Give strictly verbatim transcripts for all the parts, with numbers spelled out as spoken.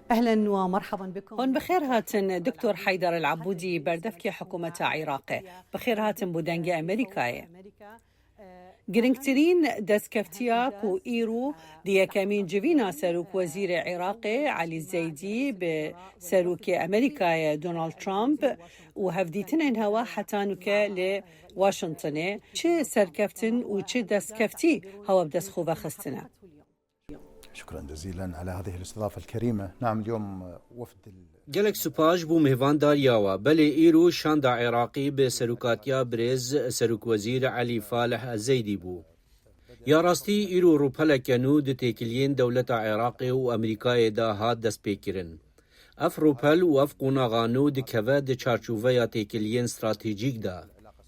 Ehlen ve merhaban bikum. Hûn bi xêr hatin, Doktor Heyder El Ebûdî, berdevkê hikûmeta Iraqê. Bi xêr hatin bo Dengê Amerîkayê. Girîngtirîn destkeftiya ku îro di yekemîn civîna Serokwezîrê Iraqê Elî Zeydî bi Serokê Amerîkayê Donald Trump û hevdîtinên hewa heta nuke li Washingtonê çi serkeftin û çi destkeftî hewa bi dest xwe vexistine? شكرا جزيلا على هذه الاستضافة الكريمة. نعم، اليوم وفد ال- Gelek spas ji bo mêvandariya we. Belê, îro şanda Iraqî bi serokatiya birêz Serokwezîr Elî Falih Zeydî bû. Ya rastî, îro rûpeleke nû di têkiliyên dewleta Iraqê û Amerîkayê de hat destpêkirin. Ev rûpel û ev qonaxa nû dikeve di çarçoveya têkiliyên stratejîk de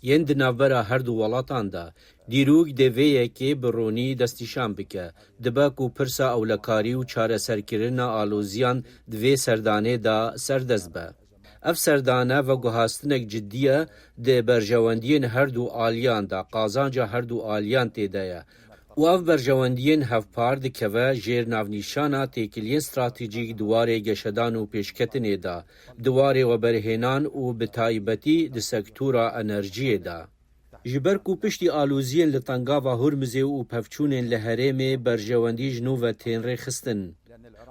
yên di navbera her du welatan de. Dîrok dê vê yekê bi ronî destnîşan bike. Dibe ku pirsa ewlekarî û çareserkirina aloziyan di vê serdanê de serdest be. Ev serdane veguhastinek cidî ye di berjewendiyên her du aliyan de, qazanca her du aliyan tê de ye û ev berjewendiyên hevpar dikeve jêr navnîşana têkiliyên stratejîk di warê geşedan û pêşketinê de, di warê weberhênan û bi taybetî di sektora enerjiyê de. Ji ber ku piştî aloziyên li Tengava Hurmizê û pevçûnên li herêmê berjewendî ji nû ve tên rêxistin,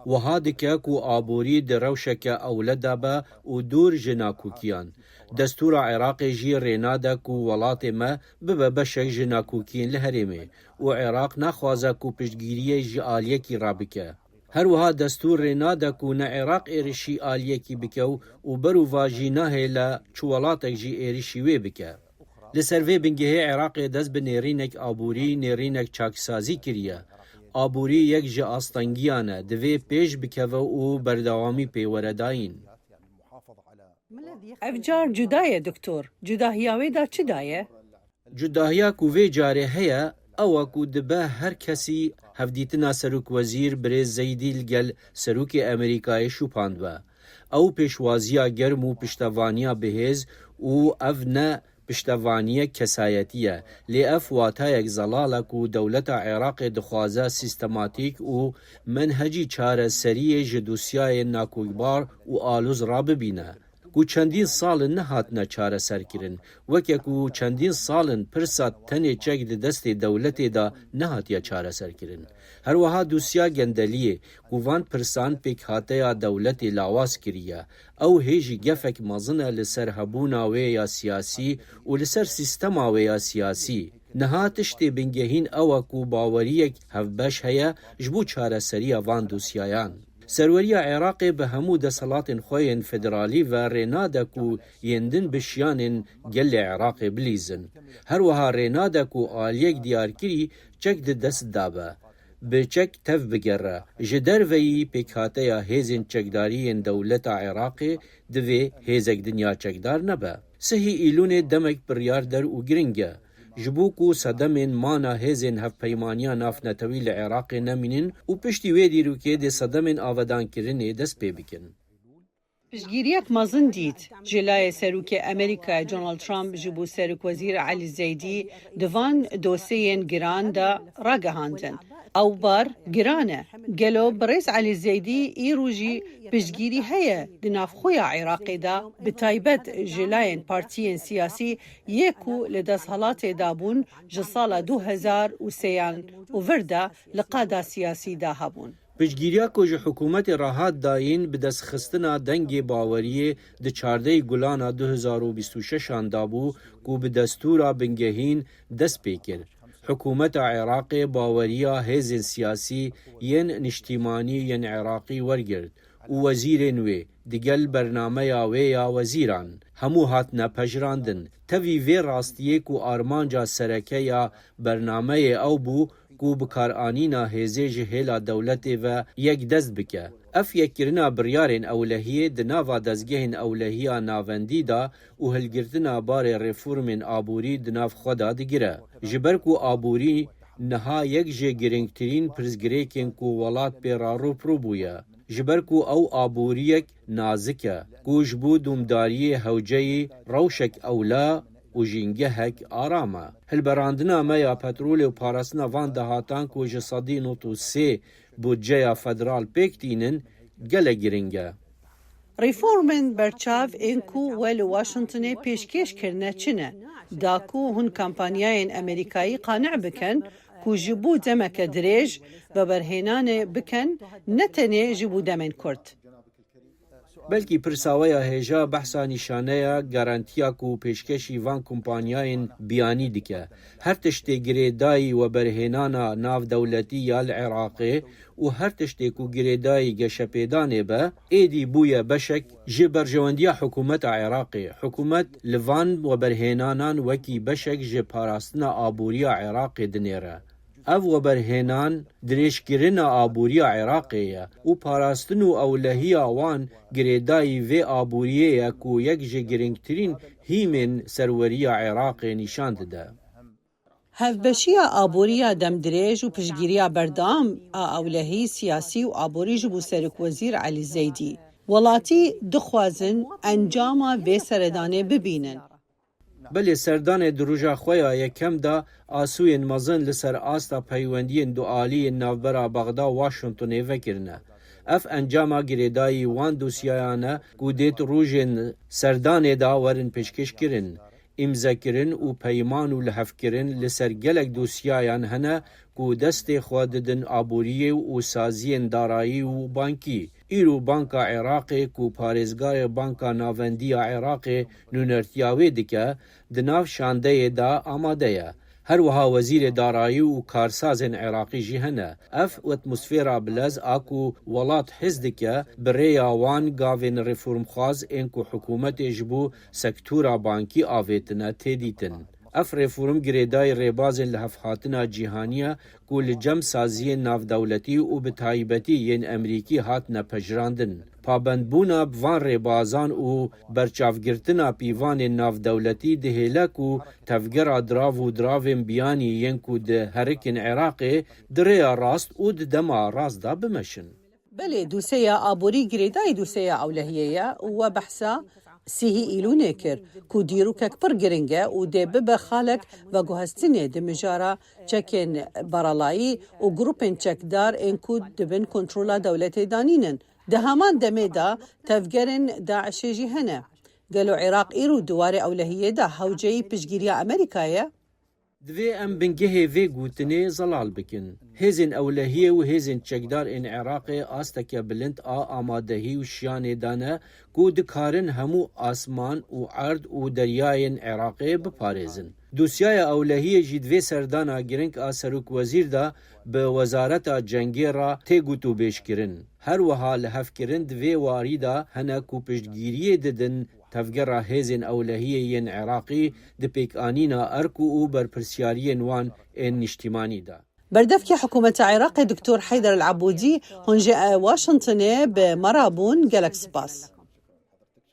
wiha dike ku aborî di rewşeke ewle de be û dûr ji nakokiyan. Destûra Iraqê jî rê nade ku welatê me bibe beşek ji nakokiyên li herêmê û Iraq naxwaze ku piştgiriyê ji aliyekî re bike. Her wiha destûr rê nade ku ne Iraq êrişî aliyekî bike û, û berovajî nahêle çi welatek jî êrişî wê bike. Li ser vê bingehê Iraqê dest bi nêrînek aborî, nêrînek çaksazî kiriye. Aborî yek ji astengiyan e, divê pêş bikeve û berdewamî pê were dayîn. Ev car cuda ye, Doktor. Cudahiya wê de çi daye? Cudahiya ku vê carê heye, ew e ku dibe her kesî hevdîtina serokwezîr birêz Zeydî li gel serokê Amerîkayê şûpandbe. Ew pêşwaziya germ û piştevaniya bihêz û ev ne piştevaniyek kesayetî ye, lê ev watayek zelal e ku dewleta Iraqê dixwaze sîstematîk û menhecî çareseriyê ji dosyayên nakokbar û aloz re bibîne. Ku çendîn sal in nehatine çareserkirin, weke ku çendîn sal in pirsa tenê çek di destê dewletê de nehatiye çareserkirin. Her wiha dosya gendeliyê ku van pirsan pêkhateya dewletê lawaz kiriye, ew hê jî gefek mezin e li ser hebûna wê ya siyasî û li ser sîstema wê ya siyasî. Niha tiştê bingehîn ew e ku baweriyek hevbeş heye ji bo çareseriya van dosyayan. Serweriya Iraqê bi hemû desthilatên xwe yên federalî ve rê nade ku yên din bi şiyanên gelê Iraqê bilîzin. Her wiha rê nade ku aliyek diyarkirî çek di dest de be, bi çek tev bigere. Ji derveyî pêkhateya hêzên çekdarî yên dewleta Iraqê divê hêzek din ya çekdar nebe. Sihî Îlûnê demek biryar der û giring e. Ji bo ku sedemên mana hêzên hevpeymaniya navnetewî li Iraqê nemînin û piştî wê dîrokê dê sedemên avedankirinê dest pê bikin. Piştgiriyek mezin dît ji layê Serokê Amerîkayê Donald Trump ji bo Serokwezîr Elî Zeydî di van dosyeyên giran de ragihandin. Ew bar giran e. Gelo birêz Elî Zeydî îro jî piştgirî heye di navxweya Iraqê de, bi taybet ji layên partiyên siyasî yê ku li desthilatê de bûn ji sala du hezar û sêyan û vir de li qada siyasî de hebûn? Piştgiriya ku ji hikûmetê re hat dayîn bi destxistina dengê baweriyê di çardehê Gulana du hezar û bîst û şeş an de bû ku bi destûra bingehîn dest pê kir. Hikûmeta Iraqê baweriya hêzên siyasî yên niştîmanî yên Iraqî wergirt û wezîrên wê, digel bernameya wê ya wezîran, hemû hatine pejirandin. Tevî vê rastiyê ku armanca sereke ya bernameyê ew bû ku bikaranîna hêzê ji hêla dewletê ve yekdest bike. Ev yekkirina biryarên ewlehiyê di nava dezgehên ewlehiya navendî de û hilgirtina barê reformên aborî di nav xwe de digire. Ji ber ku aborî niha yek ji girîngtirîn pirsgirêkên ku welat pê re rûpirû bûye. Ji ber ku ew aboriyek nazik e, ku ji bo domdariyê hewceyî rewşek ewle û jîngehek aram e. Hilberandina me ya petrolê û parastina van dahatan ku ji sedî nod û sê budceya federal pêk tînin, gelek giring e. Reformên berçav ên ku we li Washingtonê pêşkêş kirine çi ne? Da ku hûn kampanyayên Amerîkayî qane bikin ku ji bo demeke dirêj veberhênanê bikin, ne tenê ji bo demên kurt. Belkî pirsa we ya hêja behsa nîşaneya garantiya ku pêşkêşî van kompanyayên biyanî dike. Her tiştê girêdayî weberhênana navdewletî ya li Iraqê û her tiştê ku girêdayî geşepêdanê be, êdî bûye beşek ji berjewendiya hikûmeta Iraqê. Hikûmet li van weberhênanan wekî beşek ji parastina aboriya Iraqê dinêre. Ev weberhênan dirêjkirina aboriya Iraqê ye û parastin û ewlehiya wan girêdayî vê aboriyê ye ku yek ji girîngtirîn hîmên serweriya Iraqê nîşan dide. Hevbeşiya aboriya demdirêj û piştgiriya berdewam a ewlehî, siyasî û aborî ji bo Serokwezîr Elî Zeydî. Welatî dixwazin encama vê seredanê bibînin. Belê serdanê di roja xwe ya yekem de asûyên mezin li ser asta peywendiyên dualî yên navbera Bexda û Washingtonê vekirine. Ev encama girêdayî wan dosyayan e ku dê di rojên serdanê de werin pêşkêşkirin. Îmzekirin û peyman û lihevkirin li ser gelek dosyayan hene ku destê xwe didin aboriyê û saziyên darayî û bankî. Îro Banka Iraqê ku parêzgarê Banka Navendî ya Iraqê nûnertiya wê dike, di nav şandeyê de amade ye. Her wiha Wezîrê Darayî û karsazên Iraqî jî hene. Ev atmosfera bilez a ku welat hez dike, bi rêya wan gavên reformxwaz ên ku hikûmetê ji bo sektora bankî avêtine tê dîtin. Ev reform girêdayî rêbazên lihevhatina cîhanî ye ku li cem saziyên navdewletî û bi taybetî yên Amerîkî hatine pejirandin. Pabendbûna bi van rêbazan û berçavgirtina pîvanên navdewletî dihêle ku tevgera dirav û diravên biyanî yên ku di herikin Iraqê di rêya rast û di dema rast de bimeşin. Belê, doseya aborî girêdayî doseya ewlehiyê ye û we behsa sîhî Îlûnê kir ku dîrokek pir giring e û dê bibe xalek veguhestinê di mijara çekên berelayî û grûpên çekdar ên ku di bin kontrola dewletê de nînin. Di heman demê de tevgerên DAIŞê jî hene. Gelo Iraq îro di warê ewlehiyê de hewceyî piştgiriya Amerîka ye? Divê em bingehê vê gotinê zelal bikin. Hêzên ewlehiyê û hêzên çekdar ên Iraqê asteke bilind a amadehî û şiyanê dane ku dikarin hemû asman û erd û deryayên Iraqê biparêzin. Dosyaya ewlehiyê jî di vê serdana giring a serokwezîr de bi Wezareta Cengê re tê gotûbêjkirin. Her wiha lihevkirin di vê warî de hene ku piştgiriyê didin tevgera hêzên ewlehiyê yên Iraqî di pêkanîna erk û berpirsyariyên wan ên niştimanî de. Berdevkê Hikûmeta Iraqê Doktor Heyder El Ebûdî, hûn ji Washingtonê bi me re bûn, gelek spas.